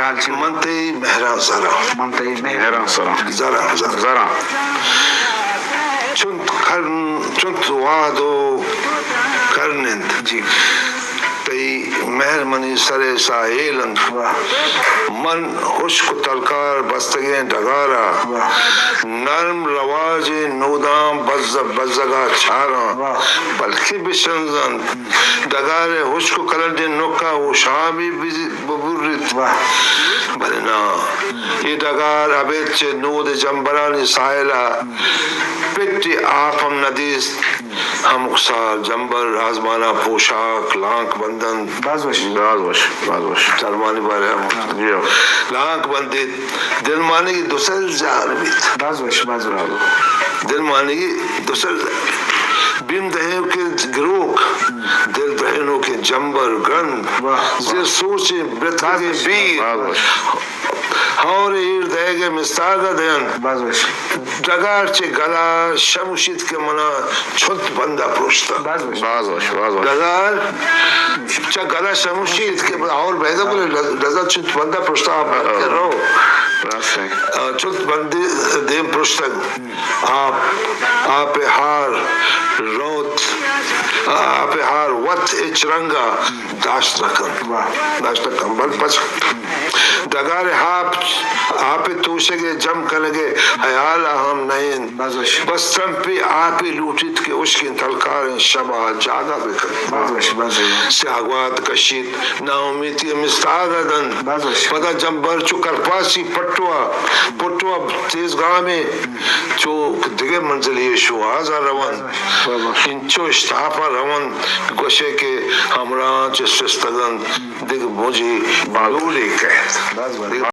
حال چی؟ من تئی مہراں زراں۔ من تئی مہراں زراں۔ زراں، زراں۔ زراں۔ چنت کرن، چنت وہد و کرن انت۔ جی۔ تئی مہر منی سر ءِ ساہیل انت۔ واہ۔ من ہشک و تلکار بستگیں ڈگار ءَ واہ۔ نرم رواجیں نوداں بز، بزگ ءَ چاراں۔ واہ۔ بلکیں بشنزاں۔ ڈگار ءِ ہشک و کلنڈیں نک ءَ ہوشامی بز، ببریت۔ واہ۔ بلے ناں، اے ڈگار ابید چہ نود ءِ جمبرانی ساحل ءَ پٹی آپ ہم نہ دیست۔ ہمکسار جمبر آزمان ءَ پوشاک لانک بندنت۔ باز وش۔ باز وش، باز وش۔ درمانی بارے ہم۔ ہاں۔ جی ہو۔ لانک بندیت، دلمانگی دو سر زار بیت۔ باز وش، باز وش۔ دلمانگی دو سر زار بیت۔ بیم دہینوکیں گروک، دل دہینوکیں جمبر گرند، واہ۔ زیر سوچیں برتگیں بیر۔ باز وش۔ ہور ایر دئیگ ءِ مستاگ ءَ دینت۔ باز وش۔ ڈگار چہ گل ءَ شموشیت کہ من ءَ چنت بند ءَ پروشتگ۔ باز وش۔ باز وش، باز وش۔ ڈگار چہ گل ءَ شموشیت کہ ہور بیدہ بلے ڈز، ڈز ءَ چنت بند ءَ پروشتگ، آپ بند کہ رو۔ راست ہے۔ آ، چنت بندی دیم پروشتگ۔ آپ، آپ ءِ ہار روت، آپ ءِ ہار وت ہچ رنگ ءَ داشت نہ کنت۔ واہ۔ داشت نہ کنت۔ بل پچ ڈگار ءِ آپ، آپ ءِ توشگ ءِ جم کنگ ءِ ہیال ءَ ہم نہ انت۔ باز وش۔ بس ترمپے آپے لوٹیت کہ ہشکیں تلکاریں شب ءَ جاگہ بہ کنت۔ باز وش، باز وش۔ سیاہ گوات کشیت، ناامیتی ءِ مستاگ ءَ دنت۔ باز وش۔ پدا جمبر چو کرپاسی پٹو ءَ، پٹو ءَ تیز گامیں چو دگہ منزلے ءِ شوہاز ءَ رونت۔ باز وش۔ انچو اشتاپ ءَ رونت، گوشئے کہ ہمراہاں چہ سستگ انت، دگہ بوجے لولے کئیت۔ باز وش۔